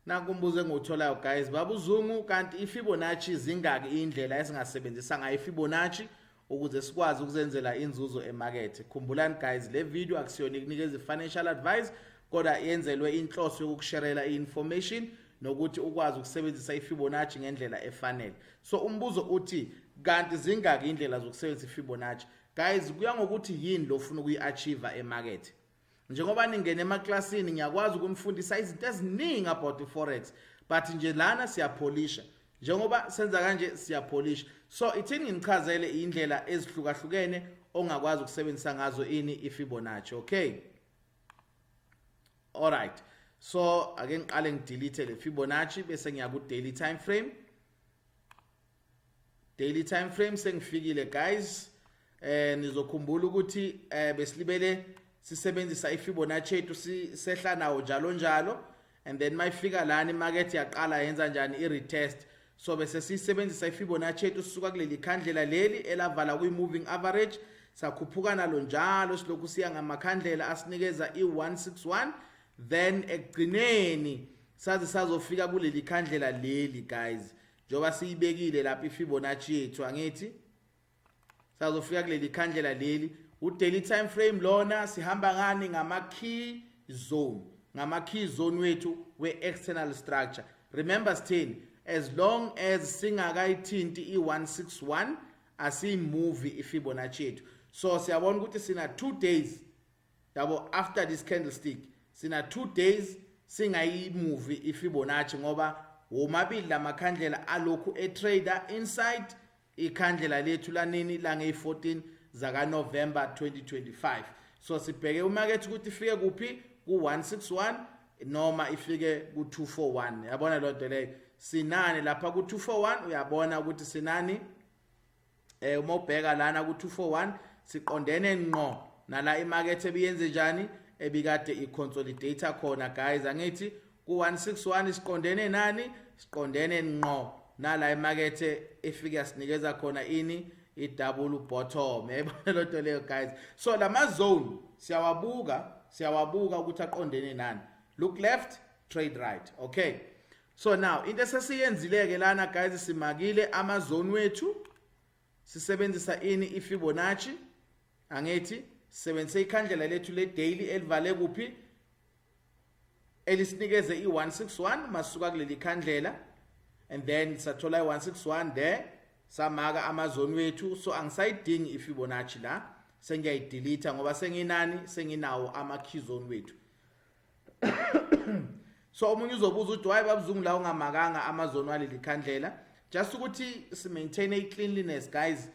Nanku umbuzo engiwutholayo guys, baba uZungu, kanti iFibonacci zingaki indlela esingasebenzisa ngayo iFibonacci ukuze sikwazi ukuzenzela inzuzo emakethe? Khumbulani guys, le video akusiyona ikunikeza i-financial advice, kodwa yenzelwe inhloso yokukusherela i-information nokuthi ukwazi ukusebenzisa iFibonacci ngendlela efanele. So umbuzo uthi, kanti zingaki indlela zokusebenzisa iFibonacci? Guys, kuya ngokuthi yini lo ufuna ukuyi-achieve emakethe. Njengoba ningena emaklasini, ngiyakwazi ukunifundisa izinto eziningi about i-forex, but nje lana siyapholisha. Njengoba senza kanje, siyapholisha. So ithini nginichazele indlela ezihlukahlukene ongakwazi ukusebenzisa ngazo ini iFibonacci. Okay, alright, so ake ngiqale ngidelete le Fibonacci bese ngiya ku daily time frame. Daily time frame sengifikile guys. Nizokhumbula ukuthi besilibele sisebenzisa iFibonacci yethu, sehla nawo njalo njalo, and then mayifika lana imarket yaqala yenza njani? I-retest. So bese siyisebenzisa iFibonacci yethu sisuka kuleli khandlela leli elavala kwi-moving average, sakhuphuka nalo njalo, silokhu siya ngamakhandlela asinikeza i-161, then ekugcineni saze sazofika kuleli khandlela leli guys, njengoba siyibekile lapha iFibonacci yethu. Angithi sazofika kuleli khandlela leli, u-daily time frame lona. Sihamba ngani? Ngama-key zone, ngama-key zone wethu we-external structure. Remember sitheni? As long as singakayithinti i-161, asiyimuvi iFibonacci yethu. So siyabona ukuthi sina 2 days, yabo, after this candlestick sina 2 days singayimuvi iFibonacci, ngoba womabili lamakhandlela alokhu etrade inside ikhandlela lethu lanini? Langeyi-14 zakaNovember 2025. So sibheke umarket ukuthi ifike kuphi, ku-161 noma ifike ku-241. Yabona loo nto leyo? Sinani lapha ku-241? Uyabona ukuthi sinani? Uma ubheka lana ku-241, siqondene ngqo nala imarket ebiyenze njani? Ebikade iconsolidate khona guys. Angithi ku-161 siqondene nani? Siqondene ngqo nala imarket efike yasinikeza khona ini? I-double bottom. Yayibona loo nto leyo guys? So lama zone siyawabuka, siyawabuka ukuthi aqondene nani. Look left, trade right. Okay, so now into esesiyenzile-ke lana guys, simakile ama-zone wethu sisebenzisa ini? iFibonacci. Angithi sisebenzise ikhandlela lethu le-daily elivale kuphi? Elisinikeze i-161 masuka kuleli khandlela, and then sathola i-161 there, samaka amazone wethu. So angisayidingi iFibonacci la, sengiyayidelete ngoba senginani? Senginawo ama-key zone wethu. So omunye uzobuza ukuthi, "Why, baba uZungu, la ungamakanga amazone waleli khandlela?" Just ukuthi si-maintain i-cleanliness guys.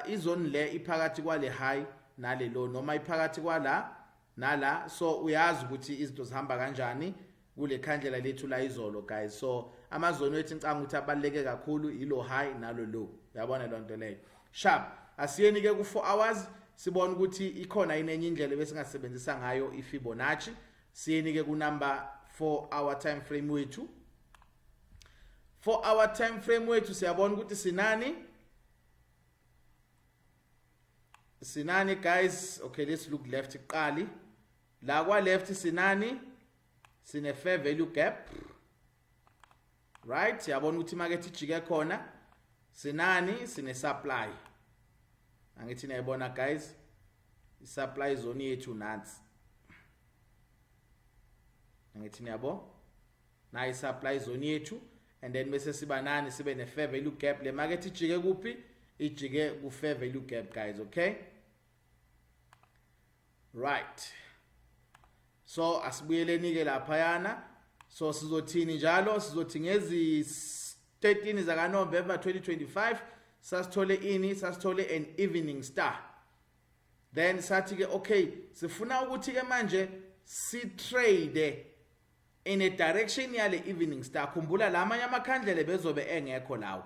Izone le iphakathi kwale high nale low, noma iphakathi kwala nala, so uyazi ukuthi izinto zihamba kanjani kule khandlela lethu la izolo guys. So amazone wethu ngicanga ukuthi abaluleke kakhulu ilo high nalo low. Uyabona loo nto leyo? Sharp. Asiyeni ke ku 4 hours, sibone ukuthi ikhona yini enye indlela besingasebenzisa ngayo iFibonacci. Siyeni ke ku number 4 hour time frame wethu. 4 hour time frame wethu, siyabona ukuthi sinani? Sinani guys? Okay, let's look left kuqali. La kwa left sinani? Sine fair value gap, right? Siyabona ukuthi imarket ijike khona. Sinani? Sine supply. Angithi niyayibona guys i-supply zone yethu? Nansi. Angithi niyabo? Nayi i-supply zone yethu, and then bese siba nani? Sibe ne fair value gap. Le market ijike kuphi? Ijike ku fair value gap guys. Okay, right, so asibuyeleni ke lapha yana. So sizothini njalo? Sizothi ngezi 13 zaka November 2025 sasithole ini? Sasithole an evening star. Then sathi ke, okay, sifuna ukuthi ke manje si trade in a direction yale evening star. Khumbula lamanye amakhandlela bezobe engekho lawo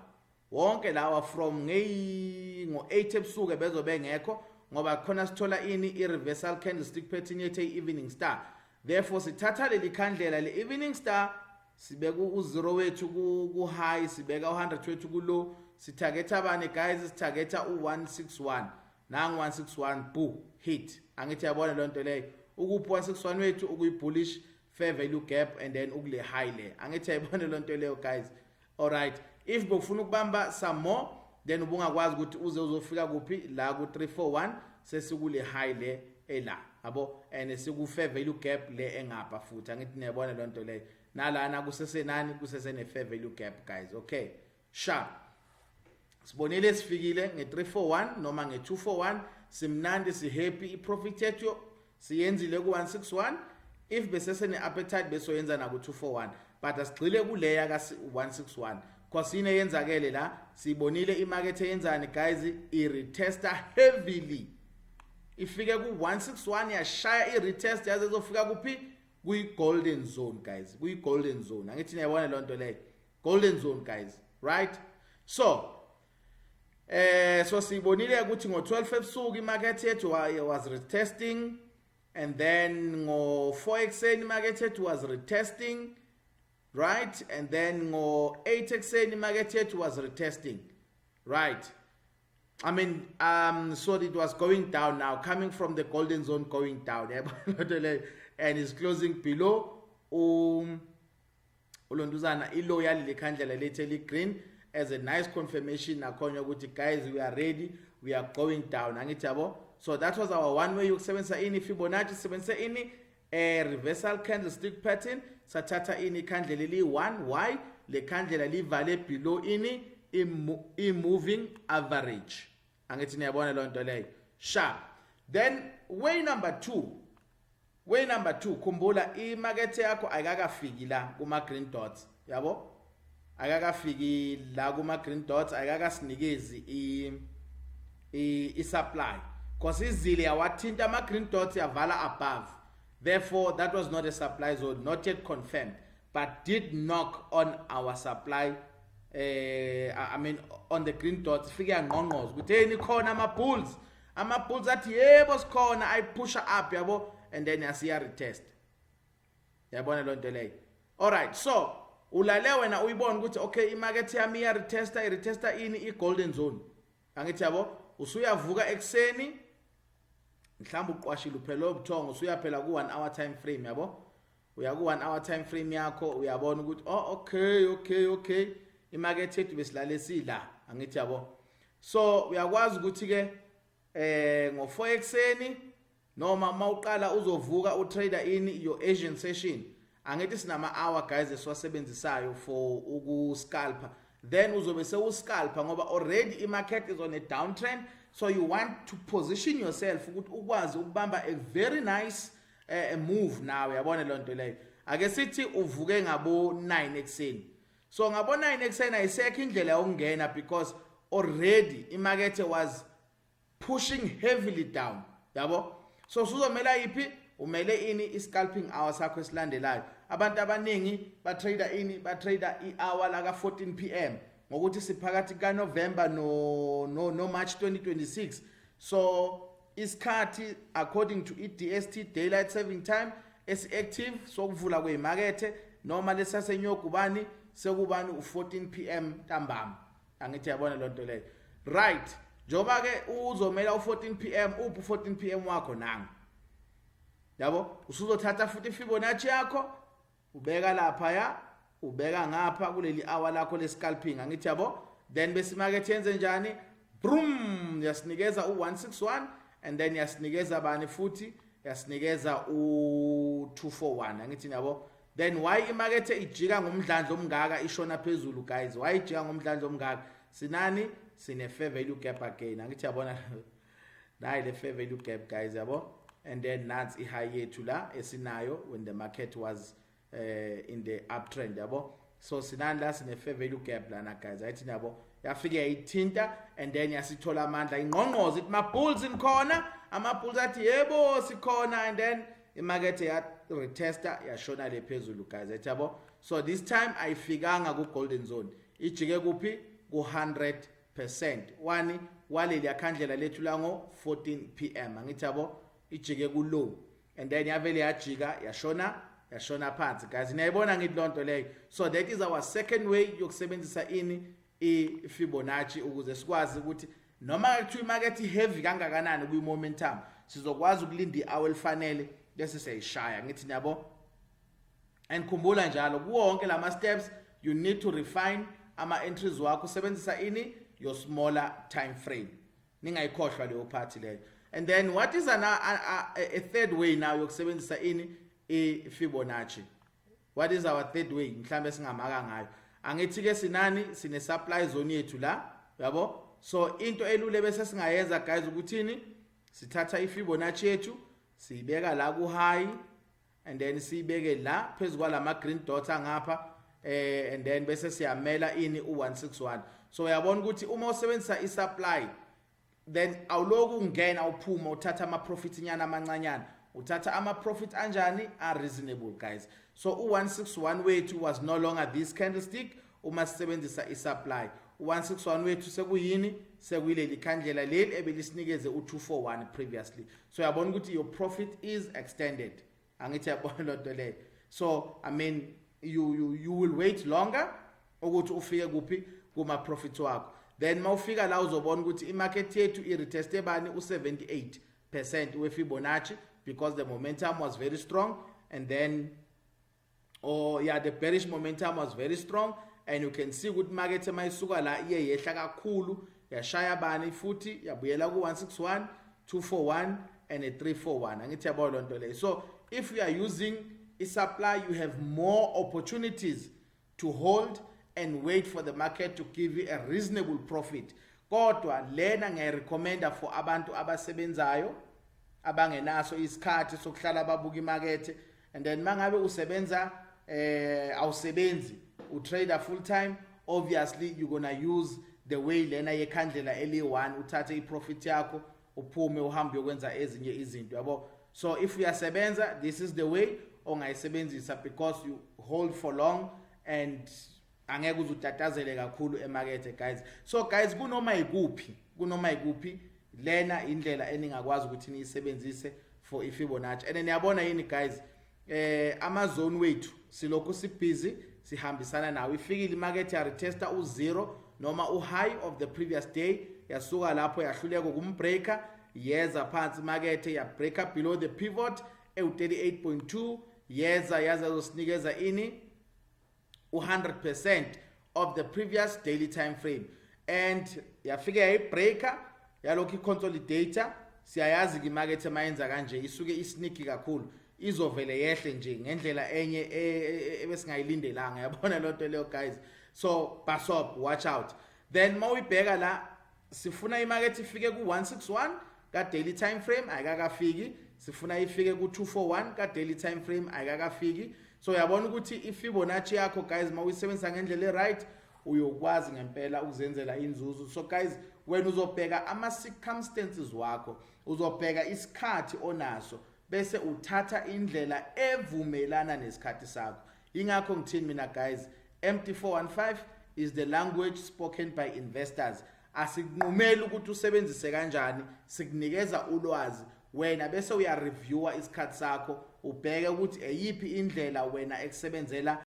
wonke lawa from ngo-8 ebusuku bezobe engekho, ngoba khona sithola ini? I-reversal candlestick pattern yethu evening star. Therefore sithatha leli khandlela le evening star, sibeka u-0 wethu ku-high, sibeka u-100 wethu ku-low. Sithagetha bani guys? Sithagetha u-161. Nangu 161, boo, hit. Angithi yabona leyo nto leyo? Ukuphi 161 wethu? Ukuyi-bullish Fair value gap and then ukule high le. Angithi ayibone lonto leyo, guys? Alright, if bofuna ukubamba some more, then ubungakwazi ukuthi uze uzofika kuphi la ku 341. Sesikule high le ela, yabo, and siku fair value gap le engapha futhi. Angithi niyabona lonto leyo? Nalana kusesenani? Kusesene fair value gap, guys. Okay, sharp. Sibonile, sifikile nge-341 noma nge-241. Simnandi, si-happy, i-profit yethu siyenzile ku-161. If besesene-appetite, besoyenza naku-241, but asigxile kuleya ka-161 cause yini eyenzakele la? Siyibonile imarket eyenzani, guys? I-retesta heavily, ifike ku-161, yashaya i-retest yaze izofika kuphi? Kwi-golden zone, guys, kwi-golden zone. Angithi niyayibona leyo nto leyo? Golden zone, guys, right? So sibonile ukuthi ngo12 ebusuku imarket yethu was retesting, and then ngo4 ekseni imarket yethu was retesting, right? And then ngo8 ekseni imarket yethu was retesting, right? I mean, so it was going down now, coming from the golden zone, going down, and is closing below ulontuzana i-low yaleli khandlela lethu eli-green as a nice confirmation nakhona ukuthi, guys, we are ready, we are going down. Angithi yabo? So that was our one way yokusebenzisa ini? Fibonacci. Sisebenzise ini? A reversal candlestick pattern. Sathatha ini? Ikhandlela eli-1. Why? Le khandlela livale below ini? I-moving average. Angithi niyabona leyo nto leyo? Sharp. Then way number 2, way number 2, khumbula imarket yakho ayikakafiki la kuma green dots, yabo? Akakafiki la kuma green dots, ayikakasinikezi i supply because izile yawathinta ama green dots, yavala above. Therefore that was not a supply zone, not yet confirmed, but did knock on our supply, I mean, on the green dots. Fike yangqongqoza ukuthi, "Hey, nikhona ama bulls?" Ama bulls athi, "Yebo, sikhona." Ayipusha up, yabo, and then yasiya retest. Yabona lo nto leyo? Alright, so ulale wena uyibona ukuthi, okay, imarket yami iya retesta, i retesta ini? I golden zone. Angithi yabo? Usuyavuka ekseni, mhlawumbe uqwashile, uphela ubuthongo, usuyaphela ku 1 hour time frame, yabo? Uya ku 1 hour time frame yakho, uyabona ukuthi, oh, okay, imarket yethu besilale sila. Angithi yabo? So uyakwazi ukuthi ke ngo4 ekseni noma mawuqala uzovuka utrader ini? Your Asian session. Angithi sinama hour, guys, esiwasebenzisayo for ukuscalpa. Then uzobe sewuscalpa ngoba already imarket is on a downtrend, so you want to position yourself ukuthi ukwazi ukubamba a very nice move nawe. Yabona le nto leyo? Ake sithi uvuke ngabo 9 ekseni. So ngabo 9 ekseni ayisekho indlela yokungena because already imarket was pushing heavily down, yabo? So suzomela yiphi? Umele ini? I-scalping hour sakho esilandelayo. Abantu abaningi batrader ini? Batrader i-hour la ka 14 p.m. ngokuthi siphakathi kaNovember no March 2026. So isikhathi according to i-DST, daylight saving time, esi-active sokuvula kweyimakethe noma lesasenyokubani sekubani? U14 p.m. ntambama. Angithi yabona loo nto leyo? Right, njengoba ke uzomela u14 p.m., uphi u14 p.m. wakho? Nangu, yabo? Usuzothatha futhi iFibonacci yakho, ubeka lapha, ya, ubeka ngapha kuleli hour lakho le scalping. Angithi yabo? Then bese imarket yenze njani? Brum, yasinikeza u161 and then yasinikeza bani futhi? Yasinikeza u241. Angithi yabo? Then why imarket ijika ngomdlandla omngaka ishona phezulu, guys? Why ijika ngomdlandla omngaka? Sinani? Sine fair value gap again. Angithi yabona? Nayi le fair value gap, guys, yabo? And then nansi i-high yethu la esinayo when the market was in the uptrend, yabo? So sinani la? Sine fair value gap lana, guys. Ayithi yabo? Yafike yayithinta and then yasithola amandla, ingqongqozo ithi, "Ma-bulls, nikhona?" Ama-bulls athi, "Yebo, sikhona." And then imarket ya retesta, yashona le phezulu, guys. Ayithi yabo? So this time ayifikanga ku golden zone. Ijike kuphi? Ku 100% wani? Waleli yakhandlela lethu la ngo 14 p.m. Angithi yabo? Ijike ku low and then yavele yajika, yashona phansi, guys. Niyayibona ngithi lonto leyo? So that is our second way yokusebenzisa ini? iFibonacci, ukuze sikwazi ukuthi noma kuthiwa imarket heavy kangakanani kwi momentum, sizokwazi ukulinda i-hour elifanele bese siyayishaya. Ngithi niyabo? And khumbula njalo, kuwo wonke lama steps you need to refine ama entries wakho usebenzisa ini? Your smaller time frame. Ningayikhohlwa leyo part leyo. And then what is a third way now yokusebenzisa ini? I-Fibonacci. What is our third way mhlambe singamaka ngayo? Angithi ke sinani? Sine supply zone yethu la, yabo. So into elule bese singayenza, guys, ukuthini? Sithatha iFibonacci yethu, siyibeka la ku high and then siyibeke la phezu kwalama green dots angapha, and then bese siyamela ini? U161. So uyabona ukuthi uma usebenzisa i-supply, then awuloku ungena uphuma uthatha ama profit nyana amancanyana, uthatha ama profit anjani? Are reasonable, guys. So u161 wethu was no longer this candlestick. Uma sisebenzisa i-supply, u161 wethu sekuyini? Sekuyileli khandlela leli ebelisinikeze u241 previously. So uyabona ukuthi your profit is extended, angithi? Yabona lonto leyo? So I mean, you will wait longer ukuthi ufike kuphi? Kuma profit wakho. Then mawufika la, uzobona ukuthi imarket yethu ireteste bani? U78% weFibonacci, because the momentum was very strong and then, oh yeah, the bearish momentum was very strong. And you can see ukuthi market mayisuka la iye yehla kakhulu, yashaya bani futhi? Yabuyela ku 161, 241 and a 341, angithi? Yabona lonto leyo? So if you are using i-supply, you have more opportunities to hold and wait for the market to give you a reasonable profit. Kodwa lena ngiyayirecommenda for abantu abasebenzayo, abangenaso isikhathi sokuhlala babuka imakethe. And then mangabe usebenza, awusebenzi, utrader full time, obviously you're going to use the way lena yekhandlela eli1, uthathe iprofit yakho, uphume, uhambe uyokwenza ezinye izinto, yabo. So if uyasebenza, this is the way ongayisebenzisa because you hold for long and angeke uzutatazele kakhulu emakethe, guys. So guys, kunoma ikuphi, lena indlela eningakwazi ukuthi niyisebenzise for iFibonacci. And niyabona yini, guys, ama-zone wethu silokhu sibusy sihambisana nawo. Ifikile imarket, ya retesta u0 noma u-high of the previous day, yasuka lapho yahluleka ukumbreaker, yeza phansi imakethe, ya breaker below the pivot ewu-38.2, yeza yaza zosinikeza ini? U100% of the previous daily time frame. And yafika yayibreaker, yalokhu iconsolidator. Siyayazi ke imarket mayenza kanje isuke isneaky kakhulu, izovele yehle nje ngendlela enye ebesingayilindelanga, yabona lonto leyo, guys? So basop, watch out. Then mawuyibheka la, sifuna imarket ifike ku161 ka daily time frame, ayikakafiki. Sifuna ifike ku241 ka daily time frame, ayikakafiki. So uyabona ukuthi iFibonacci yakho, guys, mawuyisebenzisa ngendlela eright, uyokwazi ngempela ukuzenzela inzuzo. So guys, wena uzobheka ama circumstances wakho, uzobheka isikhathi onaso, bese uthatha indlela evumelana nesikhathi sakho. Ingakho ngithini mina, guys? MT415 is the language spoken by investors. Asikunqumeli ukuthi usebenzise kanjani, sikunikeza ulwazi, wena bese uyareviewa isikhathi sakho, ubheke ukuthi eyiphi indlela wena ekusebenzela.